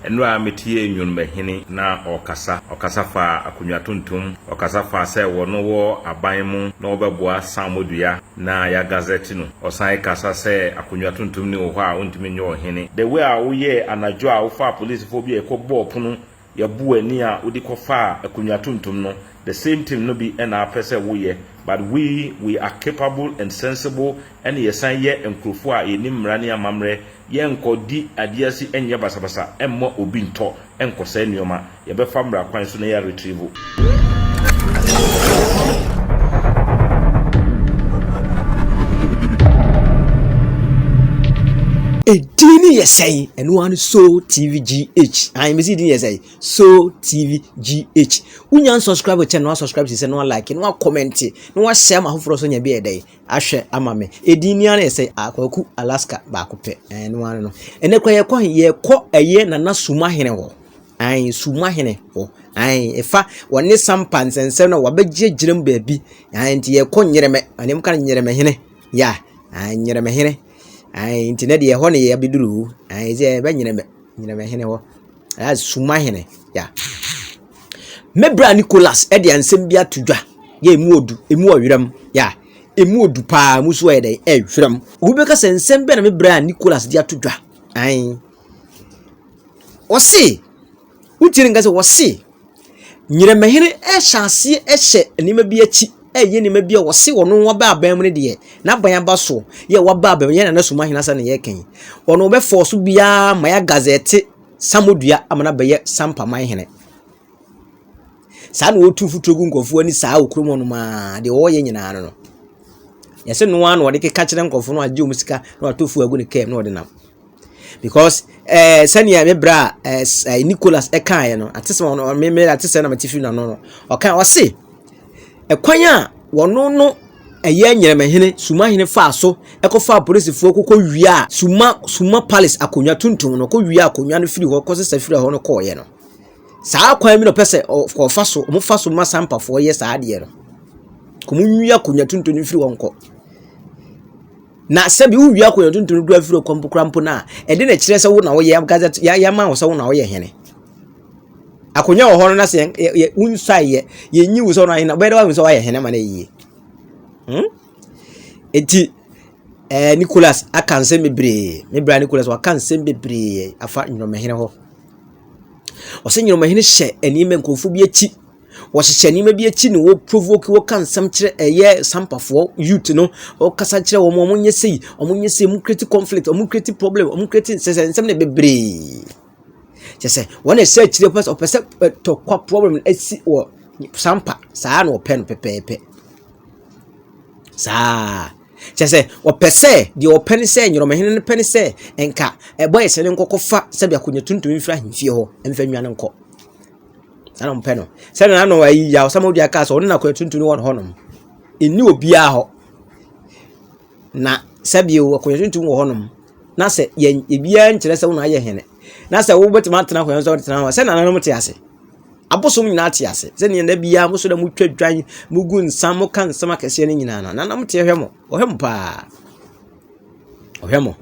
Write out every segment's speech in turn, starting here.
Nnora a metiee Nnwonmahene na ɔrekasa. Ɔkasa faa akonnwa tuntum. Ɔkasa faa sɛ wɔno wɔ aban mu na wɔbɛboa Sammodua na yɛagazɛte no. Ɔsan kasa sɛ akonnwa tuntum ni wɔ hɔ a wontumi nyɛ ɔhene. The way a woyɛɛ anadwo a wofaa polisifoɔ bi a yɛkɔbɔɔ pono yɛbo w'ani a wode kɔfaa akonnwa tuntum no, the same thing no bi na apɛ sɛ woyɛ but we, we are capable and sensible ɛna yɛsan yɛ nkurɔfoɔ a yɛnim mmara ne amammerɛ. Yɛnkɔdi adeɛ ase nyɛ basabasa mmɔ obi ntɔ nkɔsɛe nneɛma. Yɛbɛfa mmara kwan so na yɛaretrievo. Edin no yɛ sɛn? Ɛno ara ne So TV GH. Ayi mesi din yɛ sɛn? So TV GH. Wonya nsubscribe kyɛ no, wasubscribe sɛ no like, no comment, na wahyɛ ama afoforɔ so nya bi yɛ dɛn? Ahwɛ ama me. Edin ni ara yɛ sɛ Akwaku Alaska baako pɛ. Ɛno ara no. Ɛnɛ kora yɛkɔ he? Yɛkɔ ɛyɛ Nana Sumahene hɔ. Ayi Sumahene hɔ. Ayi ɛfa wɔne Sampa nsɛnsɛm na wabɛgye gyina mu baabi. Ayi nti yɛkɔ Nyerɛmɛ. Ɛne mu ka no Nyerɛmɛhene. Ya. Ayi Nyerɛmɛhene. Ayi nti ne deɛ ɛhɔ ne yɛabɛduru. Ayi sɛ yɛbɛ Nyerɛmɛ. Nyerɛmɛhene hɔ. That's Sumahene. Ya. Me bra Nicholas de nsɛm bi ato dwa. Yɛ emu odu, emu ɔwerɛm. Ya. Emu odu paa, emu so yɛ dɛn? Ɛwerɛm. Obi bɛka sɛ nsɛm bɛn na me bra Nicholas de ato dwa. Ae. Ɔse, wotie ne nka sɛ wɔse, Nyerɛmɛhene hyɛ aseɛ hyɛ nneɛma bi akyi, ɛyɛ nneɛma bi a wɔse ɔno waba aban mu no deɛ, n'aban aba so, yɛ waba aban mu, yɛ Nana Sumahene asɛm na yɛreka yi. Ɔno ɔbɛfɔɔ so biara ma yɛagazɛte Samodua ama no abɛyɛ Sampaman hene. Saa na wɔtu mfuturo gu nkurɔfoɔ ani saa wɔ kurom hɔnom ara, deɛ wɔreyɛ nyinaa no no. Yɛsɛ no ara na wɔde keka kyerɛ nkurɔfoɔ no agye wɔn sika na wɔatɔ fuel agu ne kaa mu na wɔde nam. Because ɛɛ eh, sɛnea me bra ɛɛ eh, eh, Nicholas ɛkaeɛ no, ate sɛ ɔno me me ate sɛ na mete firi n'ano no, ɔka ɔse ɛkwan a wɔno no ɛyɛ nyerɛmɛhene sumahene faa so ɛkɔfa apolisifoɔ kɔkɔ wia suma suma palace akonnwa tuntum no kɔ wia akonnwa no firi hɔ kɔsesa firi hɔ no kɔɔyɛ no. Saa kwan bi na ɔpɛ sɛ ɔfa so wɔfa so ma sampafoɔ yɛ saa adeɛ no. Wɔn nwia akonnwa tuntum no mfiri hɔ nkɔ. Na sɛbi wowia akonnwa tuntum no kura firi hɔ mpo kura mpo no a, ɛde na ɛkyerɛ sɛ wo na woyɛ gazette yɛama wo sɛ wo na woyɛ hene. Akonnwa wɔ hɔ no na sɛ yɛ wonsaeɛ yɛnyi wo sɛ wo na hene bɛyɛ dɛ woahu sɛ woayɛ hene ma no yie. Hmm? Eti ɛɛ eh, Nicholas aka nsɛm bebree. Me bra Nicholas waka nsɛm bebree afa nnwomahene hɔ. Ɔsɛ nworamahene hyɛ nneɛma nkurɔfoɔ bi akyi. Wɔhyehyɛ nneɛma bi akyi na wɔprovoke wɔka nsɛm kyerɛ ɛyɛ sampafoɔ youth no. Wɔkasa kyerɛ wɔn, wɔnyɛ sei, wɔnyɛ sei, wɔn create conflict, wɔn create problem, wɔn create nsɛsɛ nsɛm no bebree. Kyerɛ sɛ wɔn na ɛhyɛ akyire pɛ sɛ ɔpɛ sɛ tɔkwa problem asi wɔ sampa saa na ɔpɛ no pɛpɛɛpɛ. Saa. Kyerɛ sɛ, ɔpɛ sɛ, deɛ ɔpɛ ne sɛ, Nyorɔmɔhene no pɛ ne sɛ, nka ɛbɔ yɛ sɛ ne nkɔkɔfa sɛbi akonnwa tuntum mfiri ahemfie hɔ mfa nnwane nkɔ. Saa na ɔmpɛ no. Sɛ na ano ayi yaw sɛ mɔdua kaa sɛ ɔno na akonnwa tuntum no wɔ hɔnom. Ɛnni obiara hɔ. Na sɛbi o akonnwa tuntum wɔ hɔnom. Na sɛ yɛn ebiara nkyerɛ sɛ wo na ayɛ hene. Na sɛ wobɛtumi atena akonnwa so tena hɔ sɛ nananom te ase. Abosom nyinaa te ase. Sɛnea da biara mo so dɛ motwa dwan, mugu nsa, moka nsɛm akɛseɛ no nyinaa no, nananom te hwɛ mo. Ɔhwɛ mo paa. Ɔhwɛ mo.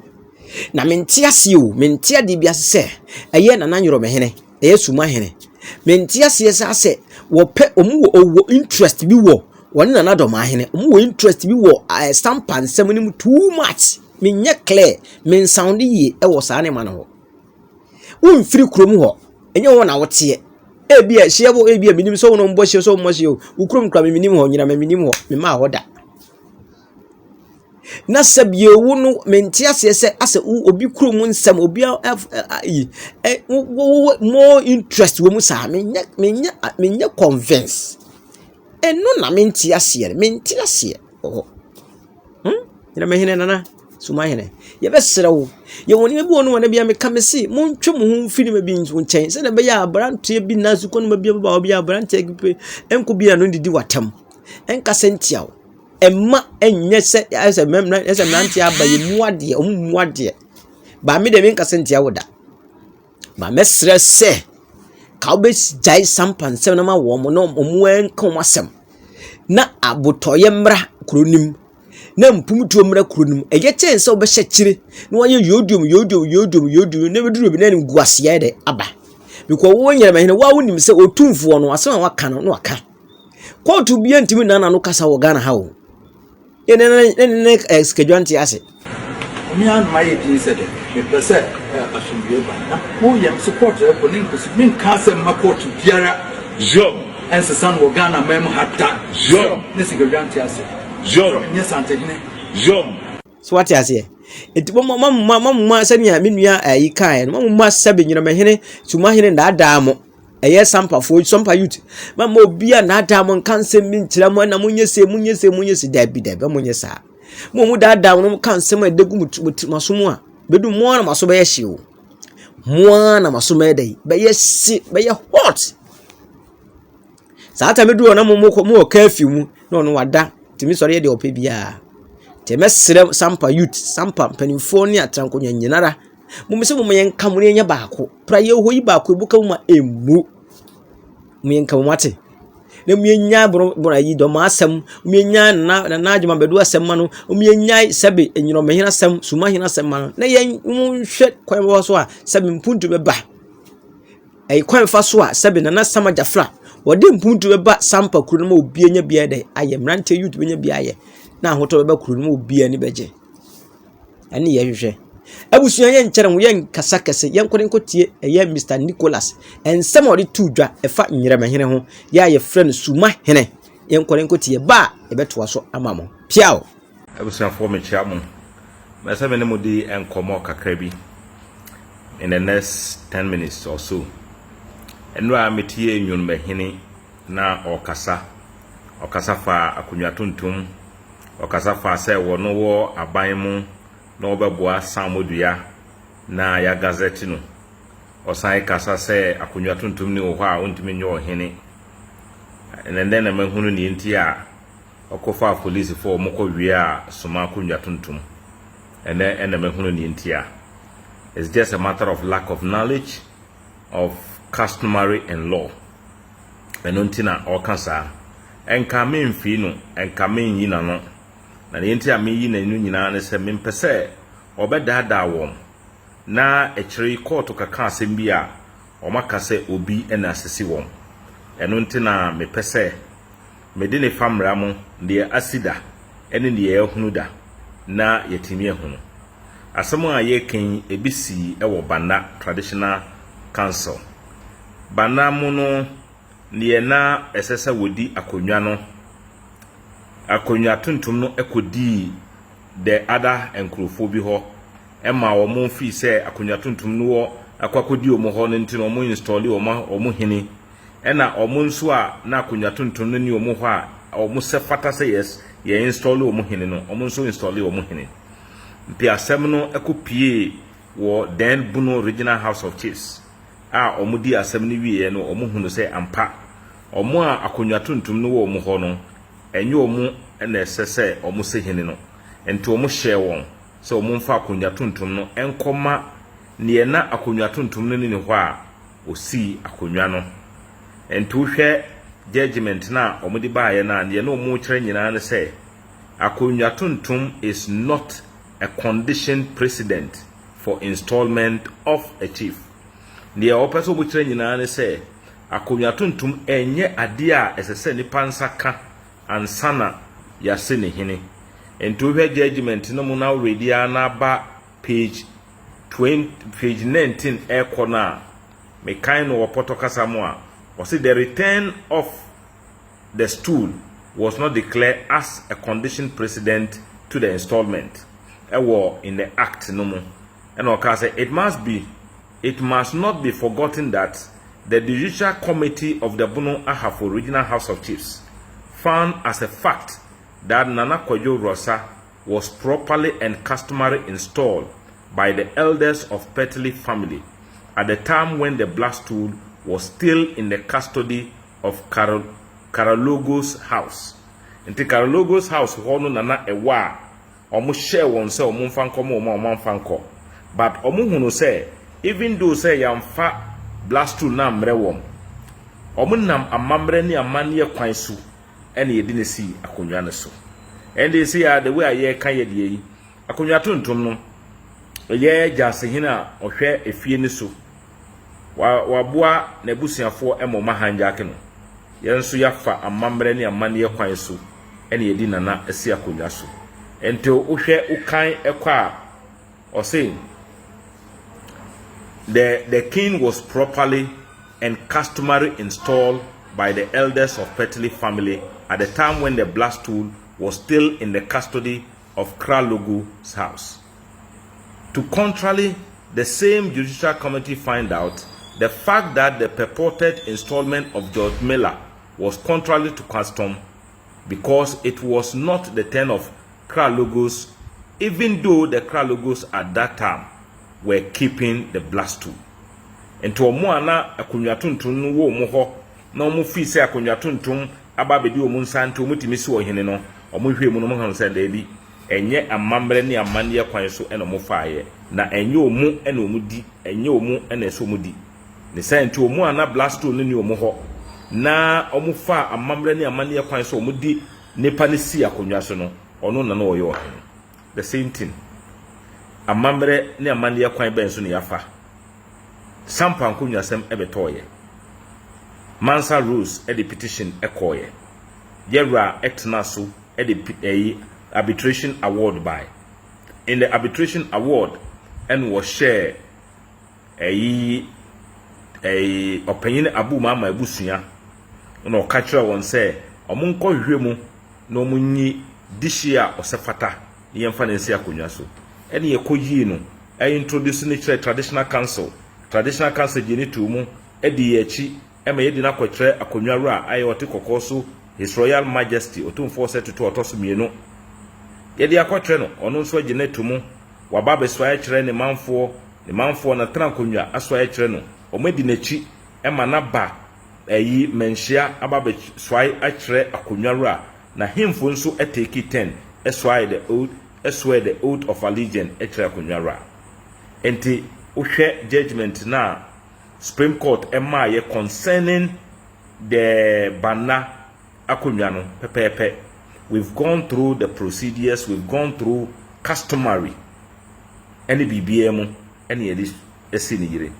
Na mente aseɛ o, mente adeɛ bi ase sɛ ɛyɛ Nana Nyorɔmehene, ɛyɛ Sumahene. Mente aseɛ saa sɛ wɔpɛ, wɔn wɔ ɔwɔ interest bi wɔ wɔne Nana Dɔmahene, wɔn wɔ interest bi wɔ ɛɛ Sampa nsɛm no mu too much. Menyɛ clear, mensound yie ɛwɔ saa nneɛma no ho. Womfiri kurom hɔ, ɛnyɛ hɔ na woteɛ. Ebia hyia bo, ebia menim sɛ wo na wɔbɔ hyia sɛ wɔmmɔ hyia o. Wo kurom kora me menim hɔ, nyina me menim hɔ, memaa hɔ da. Na sɛ bio wo no mente aseɛ sɛ asɛ wo obi kurom nsɛm obi ayi wo wo more interest wɔ mu saa menyɛ menyɛ menyɛ convince. Ɛno na mente aseɛ no, mente aseɛ wɔ hɔ. Hmm? Nyinamahene nana, sumahene, yɛbɛsrɛ wo. Yɛwɔ nneɛma bi wɔ no wɔn bia meka me se, montwe mo ho mfiri nneɛma bi nkyɛn sɛdeɛ ɛbɛyɛ a aberanteɛ bi na sukuu nneɛma bi bɛba hɔ bi a aberanteɛ bi nkɔ bi a no didi w'atam. Ɛnkasa ntia wo. Ɛmma ɛnyɛ sɛ ɛsɛ mmerɛ ɛsɛ mmeranteɛ aba yɛ mu adeɛ, wɔn mu adeɛ. Ba me deɛ menkasa ntia wo da. Ma mɛsrɛ sɛ ka wobɛgyae saa mpansɛm no ma wɔn na wɔn nka wɔn asɛm na abotɔyɛ mmra kuro no mu. na mpomtuo mmra kuro no mu. Ɛyɛ kyɛn sɛ wobɛhyɛ kyire na wayɛ yodiom yodiom yodiom yodiom na bɛduru baabi na animguaseɛ ayɛ dɛ aba. Because wo nyerɛmahene wo a wonim sɛ otumfoɔ no asɛm a waka no na waka. Kóòtù biara ntumi nna n'ano kasa wɔ Ghana ha o. Ne ne ne ne ne sikadwa nte ase. Me ara na mayɛ din sɛ dɛ mepɛ sɛ asomdwoe ba na woyɛ me so kɔɔto ɛkɔ ne nkosi menka asɛm mma kɔɔto biara Zion. ɛnsesa no wɔ Ghana man mu ha da Zion. ne sikadwa nte ase Zion. menyɛ santehene Zion. So wate aseɛ? Nti mo mo mo mo mo sɛnea me nua ayi kaeɛ no mo mo sɛbe nyinamahene sumahene ndaadaa mo ɛyɛ sampafoɔ sampa youth mama obi a naadaa mo nka nsɛm bi nkyerɛ mo ɛna monyɛ se monyɛ se monyɛ se daabi daabi monyɛ saa mo mu daadaa mo ka nsɛm a ɛda gu mo mo aso mu a bɛdu mo ara na mo aso bɛyɛ hye o mo ara na mo aso bɛyɛ dɛ bɛyɛ hye bɛyɛ hot saa ta bɛdu hɔ na mo mo mo wɔ curfew mu na ɔno wada tumi sɔre yɛ deɛ ɔpɛ biara nti mɛsrɛ sampa youth sampa mpanimfoɔ ne atrankonnwa nyinara Mom sɛ mom yɛnka mo na yɛnyɛ baako. Pra yɛ hɔ yi baako ebu ka mu ma emu. Mom yɛnka mo ate. Na mom yɛnya bono bono ayi dɔm asɛm. Mom yɛnya nana nana adwuma bɛdu asɛm ma no. Mom yɛnya sɛbe enyinɔmɛhene asɛm sumahene asɛm ma no. Na yɛn nhwɛ kwan wɔ so a sɛbe mpuntu bɛba. Ɛyɛ kwan fa so a sɛbe nana sama jafra wɔde mpuntu bɛba sampa kuro no ma obi anya bi ayɛ dɛ ayɛ mmeranteɛ youth bɛnya bi ayɛ na ahotɔ bɛba kuro no ma obi ani bɛgye. Ɛne yɛhwehwɛ. Abusua yɛnkyɛre ho yɛnkasa kɛse yɛnkɔ ne nkɔtie ɛyɛ Mr Nicholas nsɛm a ɔde too dwa ɛfa Nyerɛmahene ho yɛ a yɛfrɛ no Sumahene yɛnkɔ ne nkɔtie ba a yɛbɛtoa so ama mo. Piaw! Abusuafoɔ mekyea mo. Mɛpɛ sɛ me ne mo di nkɔmmɔ kakra bi in the next 10 minutes or so. Nnora a metie Nnwonmahene na ɔrekasa. Ɔkasa fa akonnwa tuntum Ɔkasa faa sɛ wɔno wɔ aban mu na wɔbɛboa Sammodua na yɛagazɛte no. Ɔsan kasa sɛ akonnwa tuntum ni wɔ hɔ a ontumi nyɛ ɔhene. Ɛnɛ dɛn na mahunu nea enti a ɔkɔfaa polisifo a wɔkɔ wiaa Soma akonnwa tuntum. Ɛnɛ na mahunu nea enti a. It's just a matter of lack of knowledge of customary and law. Ɛno nti na ɔreka saa. Ɛnka memfii no, ɛnka menyi n'ano. Na nea enti a meyi n'ano nyinaa ne sɛ mempɛ sɛ ɔbɛdaadaa wɔn, na akyiri yi kɔɔto kɛka asɛm bi a wɔaka sɛ obi na asisi wɔn. Ɛno nti na mepɛ sɛ mede no fa mmara mu, deɛ asi da ne deɛ yɛahunu da, na yɛatumi ahunu. Asɛm a yɛreka yi, ebi sii wɔ Banna Traditional Council. Banna mu no, deɛ na ɛsɛ sɛ wɔdi akonnwa no, akonnwa tuntum no kɔdii the other nkurɔfoɔ bi hɔ ma wɔn fii sɛ akonnwa tuntum no wɔ akɔ akɔdi wɔn hɔ no nti no wɔn install wɔn wɔn hene ɛna wɔn nso a na akonnwa tuntum no ni wɔn hɔ a wɔn sɛ fata sɛ yes yɛ install wɔn hene no wɔn nso install wɔn hene. Nti asɛm no kɔ pie wɔ then Bono Regional House of Chiefs a wɔdii asɛm no wieeɛ no, wɔhunuu sɛ ampa, wɔn a akonnwa tuntum no wɔ wɔn hɔ no, ɛnyɛ wɔn na ɛsɛ sɛ wɔsi hene no. Enti wɔhyɛɛ wɔn sɛ wɔmfa akonnwa tuntum no nkɔma deɛ na akonnwa tuntum no nni hɔ a ɔsii akonnwa no. Enti wohwɛ judgement no a wɔde baeɛ no a, deɛ na wɔrekyerɛ nyinaa ne sɛ, akonnwa tuntum is not a condition precedent for installment of a chief. Deɛ wɔpɛ sɛ wɔkyerɛ nyinaa ne sɛ, akonnwa tuntum nyɛ adeɛ a ɛsɛ sɛ nipa nsa ka ansa na yɛase ne hene. Nti wohwɛ judgement no mu na woredi ara na aba page 20, page 19 ɛrekɔ no a, mekan no wɔ pɔtɔ kasa mu a, ɔse the return of the stool was not declared as a condition precedent to the installment ɛwɔ in the act no mu ɛna ɔkaa sɛ it must be it must not be forgotten that the judicial committee of the Bono Ahafo Regional House of Chiefs found as a fact that Nana Kwadwo Rosa was properly and customary installed by the elders of Petley family at the time when the black stool was still in the custody of Carol Karologos house. Nti Karologos house hɔ no na na ɛwɔ a wɔn hyɛɛ wɔn sɛ wɔn mfa nkɔ ma wɔn a wɔn amfa nkɔ. But wɔn hunu sɛ even though sɛ yɛamfa black stool no ammrɛ wɔn, wɔn nam amammerɛ ne amanneɛ kwan so ɛna yɛde no sii akonnwa no so. Ɛnde sei ara, the way a yɛreka yɛ deɛ yi, akonnwa tuntum no, ɛyɛ Gyasehene a ɔhwɛ efie no so. Wa, waboa n'abusuafoɔ ma wɔn ahangyake no. Yɛn nso yɛafa amammerɛ ne amanneɛ kwan so na yɛdi Nana asi akonnwa so. Nti wohwɛ, wokan kɔ a, ɔse, The, the king was properly and customary installed by the elders of Petli family at the time when the black stool was still in the custody of Kralogu's house. To contrary, the same judicial committee find out the fact that the purported installment of George Miller was contrary to custom because it was not the turn of Kralogos, even though the Kralogos at that time were keeping the black stool. Nti wɔn a na akonnwa tuntum no wɔ wɔn hɔ na wɔn fii sɛ akonnwa tuntum aba abɛdi wɔn nsa nti wɔtumi si ɔhene no, wɔn hwɛ mu no wɔn hunu sɛ daabi, ɛnyɛ amammerɛ ne amanneɛ kwan so na wɔn faeɛ, na ɛnyɛ wɔn na wɔn di, ɛnyɛ wɔn na ɛsɛ wɔn di. Ne saa nti wɔn a na black stool no ni wɔn hɔ na wɔn faa amammerɛ ne amanneɛ kwan so wɔn di nipa no sii akonnwa so no, ɔno na na ɔyɛ ɔhene. The same thing. Amammerɛ ne amanneɛ kwan bɛn so na yɛafa? Sampa nkonnwasɛm bɛtɔɔeɛ. Mansa Rose de petition kɔɔeɛ. Yɛwura tena so de ɛyi arbitration award bae. In the arbitration award ɛna wɔhyɛɛ ɛyi ɛyi ɔpanyin Abu Mama abusua na ɔka kyerɛ wɔn sɛ wɔn nkɔhwehwɛ mu na wɔn nyi dihye a ɔsɛ fata na yɛmfa no nsi akonnwa so. Ɛna yɛkɔ yii no introduce no kyerɛ traditional council. Traditional council gye no too mu di yɛn akyi ma yɛde no akɔkyerɛ akonnwa wura a ɛyɛ ɔte kɔkɔɔ so His Royal Majesty Otumfoɔ Osei Tutu a ɔtɔ so mmienu. Yɛde akɔkyerɛ no, ɔno nso agye no ato mu. Waba abɛsoae akyerɛ ne manfoɔ, ne manfoɔ no atena akonnwa asoae akyerɛ no. Wɔadi n'akyi ma no aba ayi manhyia aba abɛsoae akyerɛ akonnwa wura. N'ahemfo nso take turn soae the oath, swear the oath of allegiance kyerɛ akonnwa wura. Enti wohwɛ judgement no a Supreme Court maaeɛ concerning the Banna akonnwa no pɛpɛɛpɛ. We've gone through the procedures, we've gone through customary ɛne biribiara mu ɛne yɛde asi ne yere.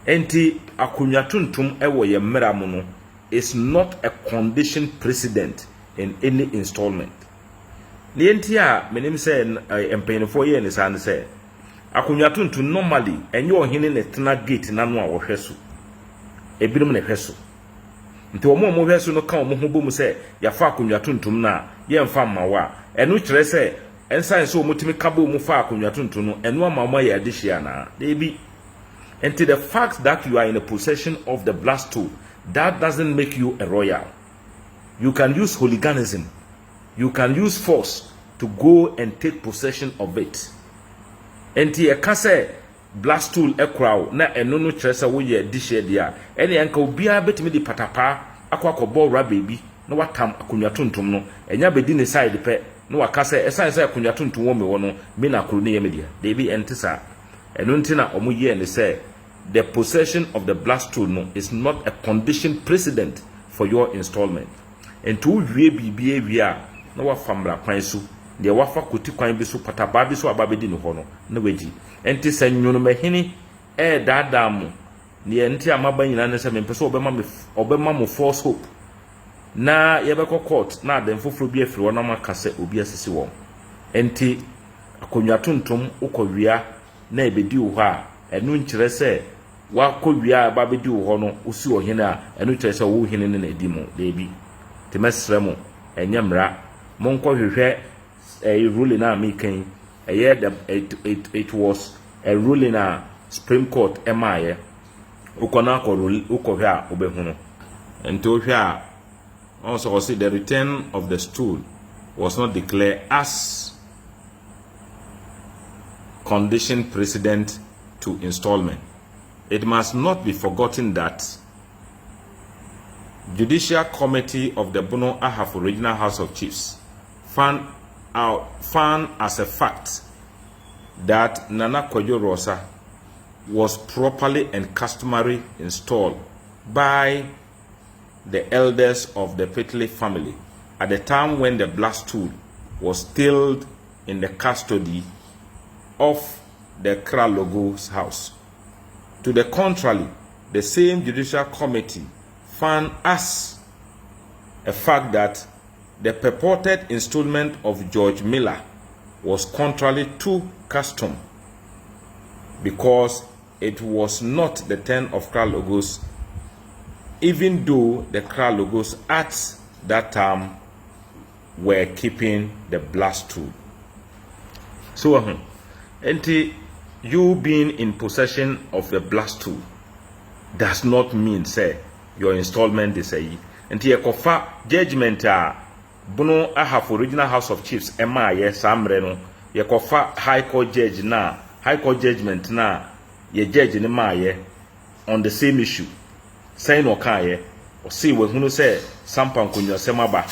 Enti akonnwa tuntum ɛwɔ yɛn mmara mu no is not a condition precedent in any installment. Nea nti a menim sɛ mpanyinfoɔ yɛɛ ne saa ne sɛ, akonnwa tuntum normally ɛnyɛ ɔhene na ɛtena gate n'ano a wɔhwɛ so. Ebinom na ɛhwɛ so. Nti wɔn a wɔhwɛ so no ka wɔn ho bɔ mu sɛ yɛafa akonnwa tuntum no a yɛmfa mma wo a, ɛno kyerɛ sɛ ɛnsan sɛ wɔtumi ka bɔ mu fa akonnwa tuntum no, ɛno ama wɔn ayɛ adehyeɛ anaa? Daabi. Nti the fact that you are in the possession of the black stool, that doesn't make you a royal. You can use hooliganism. You can use force to go and take possession of it. Nti ɛka sɛ black stool ɛkora wo na ɛno no kyerɛ sɛ woyɛ adehyeɛ deɛ a, ɛne anka obiara bɛtumi de patapaa akɔ akɔbɔ wura baabi na watam akonnwa tuntum no. Ɛnyɛ abɛdi ne side pɛ na waka sɛ ɛsiane sɛ akonnwa tuntum wɔ me hɔ no, me na kuro no yɛ me dea. Daabi, ɛnte saa. Ɛno nti na wɔn yɛɛ ne sɛ the possession of the black stool no is not a condition precedent for your installment. Nti wowie biribi awie a, na wafa mmara kwan so, deɛ wafa koti kwan bi so, patabaa bi so aba abɛdi ne hɔ no, na wagyi. Nti sɛ nnwonomahini ɛredaadaa mo, deɛ nti a maba nyinaa ne sɛ mempɛ sɛ ɔbɛma me ɔbɛma mo false hope na yɛbɛkɔ court na adan foforɔ bi afiri hɔ na maka sɛ obi asisi wɔn. Nti akonnwa tuntum wokɔ wia na ɛbɛdi wo hɔ a, ɛno nkyerɛ sɛ wakɔ wia a ɛba abɛdi wo hɔ no wosi ɔhene a, ɛno kyerɛ sɛ wo hene no na ɛdi mu. Daabi. Nti mɛsrɛ mo, ɛnyɛ mmara. Monkɔhwehwɛ ɛyɛ ruling a meka yi, ɛyɛ the it, it, it was a ruling a Supreme Court ɛmaayɛ. Wokɔ na akɔ wokɔhwɛ a wobɛhunu. Nti wohwɛ a, ɔn sɛ ɔse the return of the stool was not declared as condition precedent to installment. It must not be forgotten that Judicial Committee of the Bono Ahafo Regional House of Chiefs found as a fact that Nana Kwadwo Rosa was properly and customarily installed by the elders of the Pitley family at the time when the black stool was still in the custody of the Kralogos house. To the contrary, the same judicial committee found as a fact that the purported installment of George Miller was contrary to custom because it was not the turn of Kralogos, even though the Kralogos at that time were keeping the blast tool. So, nti you being in possession of the blast tool does not mean sɛ your installment is a nti yɛkɔfa judgment a Bono Ahafo Regional House of Chiefs ɛmaayɛ saa mmerɛ no, yɛkɔfa High Court judge na High Court judgment na yɛ judge ne maayɛ on the same issue. Sɛn na ɔkaayɛ? Ɔse wahunu sɛ Sampa nkonnwasɛm aba,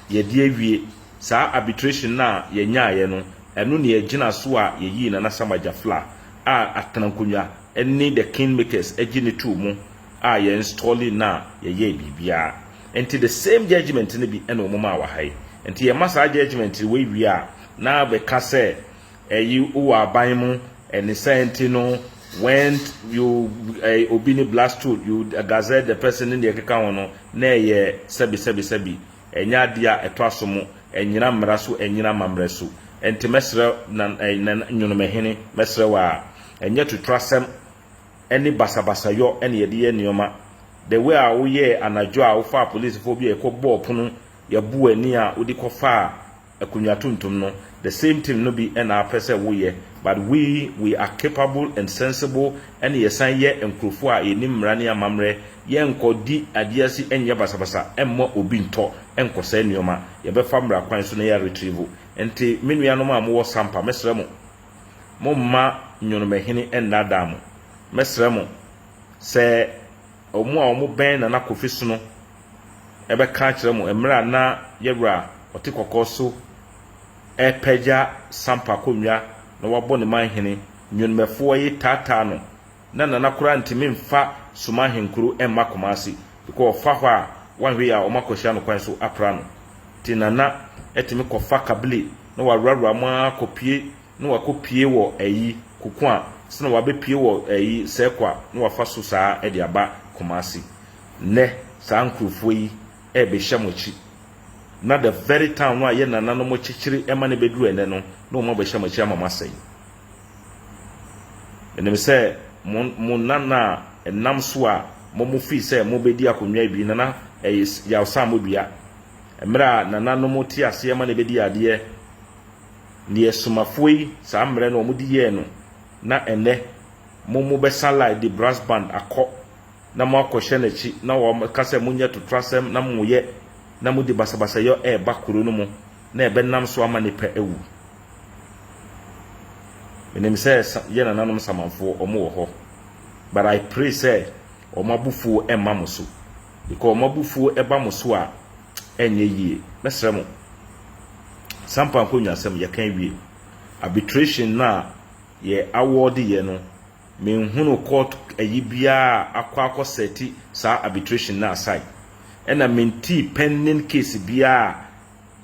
yɛde awie saa arbitration na yɛnyaayɛ no, ɛno ne yɛgyina so a yɛyii Nana Sama Gyafla a atena nkonnwa ne the kingmakers agye ne too mu a yɛn installing na yɛyɛ biribiara. Nti the same judgment no bi ɛna wɔn maa wɔ ha yi. Nti yɛma saa judgment wei wie a, na bɛka sɛ ɛyi wɔ aban mu ɛne sɛ nti no, when you obi ne blast tool, you gazette the person ne deɛ ɛkeka ho no, na ɛyɛ sɛbi sɛbi sɛbi, ɛnyɛ adeɛ a ɛtɔ aso mu, ɛnyina mmara so, ɛnyina amammerɛ so. Nti mɛsrɛ na na Nwonomahene, mɛsrɛ wɔ a ɛnyɛ tuturasɛm ɛne basabasayɔ ɛne yɛde yɛ nneɛma. The way a woyɛ anadwo a wofa apolisifoɔ bi a ɛkɔ bɔɔ pono, yɛbu ani a wode kɔfa akonnwa tuntum no, the same thing no bi ɛna apɛ sɛ woyɛ. But we are capable and sensible, ɛne yɛsan yɛ nkurɔfoɔ a yɛnim mmara ne amammerɛ. Yɛnkɔdi adeɛ ase, ɛnyɛ basabasa, ɛmmɔ obi ntɔ, ɛnkɔsɛe nneɛma. Yɛbɛfa mmara kwan so na yɛ retrieve. Nti me nuanom a mowɔ Sampa, mɛsrɛ mo, momma Nwonomahene ɛnnaadaa mo. Mɛsrɛ mo sɛ ɔmo a ɔmo bɛn Nana Kofi so no ɛbɛka akyerɛ mo mmerɛ a na yɛwura ɔte kɔkɔɔ so ɛpɛgya Sampa akonnwa na wabɔ ne man hene, nnwomɛfoɔ yi taataa no na Nana koraa ntumi mfa Soma ahenkuro ɛmma Kumase because ɔfa hɔ a, wanhwɛ yi a, ɔmo akɔhyia no kwan so apra no. Nti Nana ɛtumi kɔfa kabile na waworawura mu ara kɔpie na wakɔpie wɔ ɛyi kuku a sɛ na wabɛpie wɔ ɛyi sɛkwa na wafa so saa ɛde aba Kumase. Nnɛ saa nkurɔfoɔ yi ɛrebɛhyɛ mo akyi na the very town no a yɛ nananom kyekyere ɛma no bɛduru ɛnɛ no na wɔn abɛhyɛ mo akyi ama mo asɛe. Ɛnim sɛ mo nana a ɛnam so a mo fii sɛ mo bɛdi akonnwa bi, Nana ɛyɛ Yawsa mo dua, mmerɛ a nananom te aseɛ ma no bɛdi adeɛ neɛ somafoɔ yi saa mmerɛ no wɔn de yɛɛ no, na ɛnɛ mo bɛsa line de brass band akɔ na mo akɔhyɛ n'akyi na wɔn ka sɛ monyɛ totorasɛm na mo yɛ na mo de basabasayɔ ɛreba kuro no mu na ɛbɛnam so ama nipa awu. Menim sɛ yɛ nananom samanfoɔ ɔmo wɔ hɔ, but I pray sɛ ɔmo abufuo ɛmma mo so, because ɔmo abufuo ɛba mo so a, ɛnyɛ yie. Mɛsrɛ mo, Sampa nkonnwasɛm yɛka wie, arbitration na yɛ award yɛ no, menhunu court ayi biara akɔ set saa arbitration na aside, ɛna mentii pending case biara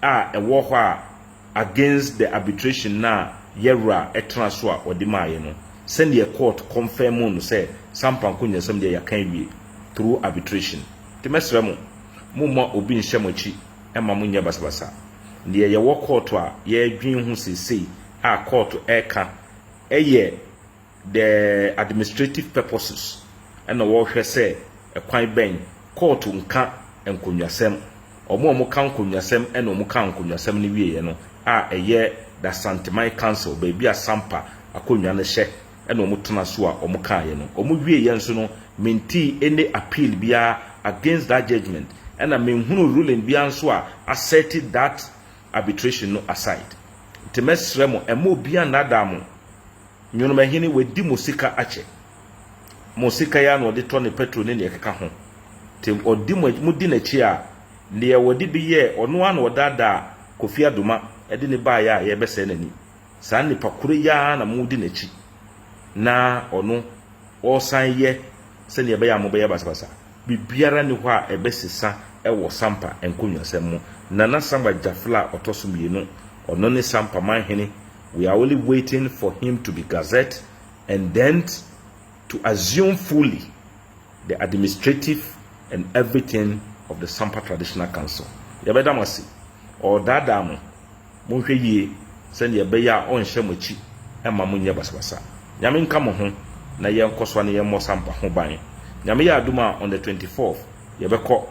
a ɛwɔ hɔ a against the arbitration na yɛwura ɛtena so a ɔde maayɛ no, sɛdeɛ court confirm no sɛ Sampa nkonnwasɛm deɛ yɛka wie through arbitration. Nti mɛsrɛ mo, momma obi nhyɛ mo akyi ɛma mo nyɛ basabasa. Deɛ yɛwɔ court a yɛredwen ho seesei a court ɛreka ɛyɛ the administrative purposes, ɛna wɔrehwɛ sɛ ɛkwan bɛn. Court nka nkonnwasɛm. Ɔmo a ɔmo ka nkonnwasɛm ɛna ɔmo ka nkonnwasɛm no wieɛ no a ɛyɛ the Asanteman Council, baabi a Sampa akonnwa no hyɛ, ɛna ɔmo tena so a ɔmo kaeɛ no, ɔmo wieɛ nso no, mentii any appeal biara against that judgment, ɛna menhunu ruling biara nso a asset that arbitration no aside. Nti mɛsrɛ mo, ɛma obiara nnaadaa mo. Nwonomahene wadi mo sika akyɛ mo sika yi a na ɔde tɔ ne petrol ne deɛ ɛkeka ho. Nti ɔdi mo, mo di n'akyi a, deɛ wɔde bi yɛ ɔno ara na ɔdaadaa Kofi Adoma ɛde ne baeɛ a yɛbɛsɛe n'ani. Saa nipa koro yi ara na mo di n'akyi na ɔno ɔresan yɛ sɛnea ɛbɛyɛ a mobɛyɛ basabasa. Biribiara ni hɔ a ɛbɛsesa ɛwɔ Sampa nkonnwasɛm mu. Nana Sama Gyafla a ɔtɔ so mmienu. Ɔno ne Sampaman hene. We are only waiting for him to be gazette and then to assume fully the administrative and everything of the Sampa Traditional Council. Yɛbɛda mo ase. Ɔredaadaa mo. Monhwɛ yie sɛdeɛ ɛbɛyɛ a ɔnhyɛ mo akyi mma monyɛ basabasa. Nyame nka mo ho na yɛnkɔ so na yɛmmɔ Sampa ho ban. Nyame yɛ adom a, on the 24th yɛbɛkɔ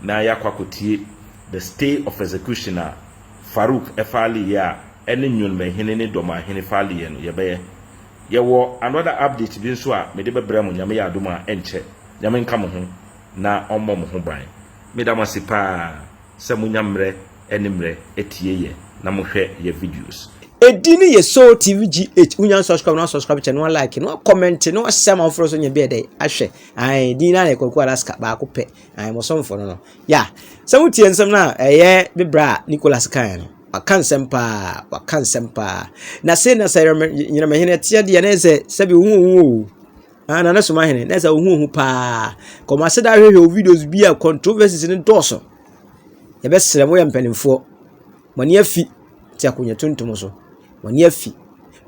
na yɛakɔ akɔtie the stay of execution a Farouk ɛfaaleeɛ a ɛne Nnwonmahene ne Dɔmahene faaleeɛ no yɛbɛyɛ. Yɛwɔ another update bi nso a mede bɛbrɛ mo, Nyame yɛ adom a, ɛnkyɛ. Nyame nka mo ho na ɔmmɔ mo ho ban. Meda mo ase paa sɛ monya mmerɛ ne mmerɛ atie yɛ na mohwɛ yɛ videos. Edin no yɛ Soul TV GH. Wonya subscribe na subscribe kyɛ na like na comment na wahyɛ ama foforɔ so nya bi ɛdɛ ahwɛ. Ayi din na yɛ Kwaku Alaska baako pɛ. Ayi mo sɔmfo no ya sɛ wotie nsɛm no a ɛyɛ bebra a Nicholas kan no, waka nsɛm paa, waka nsɛm paa. Na sei na sɛ Nyinamahene teɛ deɛ, na sɛ sɛbi ohu ohu o, ah, na ne soma hene na sɛ ohu ohu paa kɔmase da ahwehwɛ o videos bi a controversies no dɔɔso. Yɛbɛsrɛ mo, yɛ mpanimfoɔ, mo ani afi te akonnwa tuntum so, mo ani afi.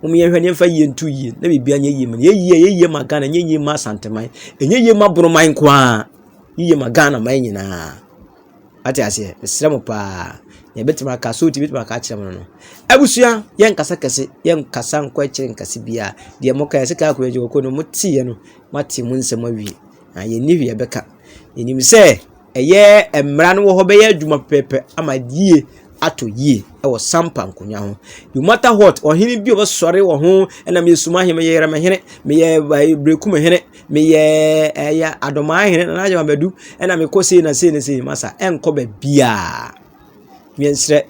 Mo yɛhwɛ ne yɛmfa yie nto yie na biribi anyɛ yie ma yɛ yie, yɛ yie ma Ghana, nyɛ yie ma Asanteman, ɛnyɛ yie ma Boroman nko ara, yie ma Ghana man nyinaa. Ate aseɛ? Mesrɛ mo paa, yɛbɛtumi aka so ti bɛtumi aka akyerɛ mo no. Abusua, yɛnkasa kɛse, yɛnkasa nkɔ akyire nkase biara. Deɛ moka yɛ sɛ kaa akonnwa gyina no, moteeɛ no, moate mo nsɛm awie na yɛnni hwee yɛbɛka. Yɛnim sɛ ɛyɛ mmara no wɔ hɔ bɛyɛ adwuma pɛpɛɛpɛ ama yie atɔ yie ɛwɔ Sampa nkonnwa ho. No matter what, ɔhene bi a ɔbɛsɔre wɔ ho ɛna meyɛ suma hene, meyɛ Yɛrɛmɛhene, meyɛ Berekum hene, meyɛ ɛyɛ Adomaa hene, Nana Agye Mabadu, ɛna mekɔ sei na sei na sei masa ɛnkɔ baabiaa. Yɛnsrɛ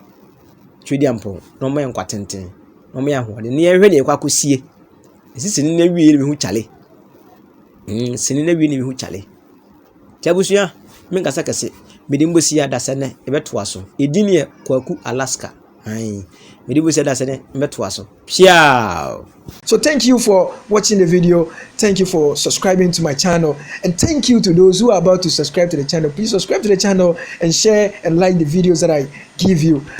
Tweduampɔn na ɔma yɛn nkwa tenten na ɔma yɛn ahoɔden na yɛnhwɛ deɛ yɛkɔ akɔsie. Ɛsi sini no awie na mehu kyale. Sini no awie na mehu kyale. Nti abusua, menkasa kɛse. Mede mbɔsi adasɛ nɛ yɛbɛtoa so. Ɛdin yɛ Kwaku Alaska. Ayi, mede mbɔsi adasɛ nɛ yɛbɛtoa so. Piao! So thank you for watching the video. Thank you for subscribing to my channel. And thank you to those who are about to subscribe to the channel. Please subscribe to the channel and share and like the videos that I give you.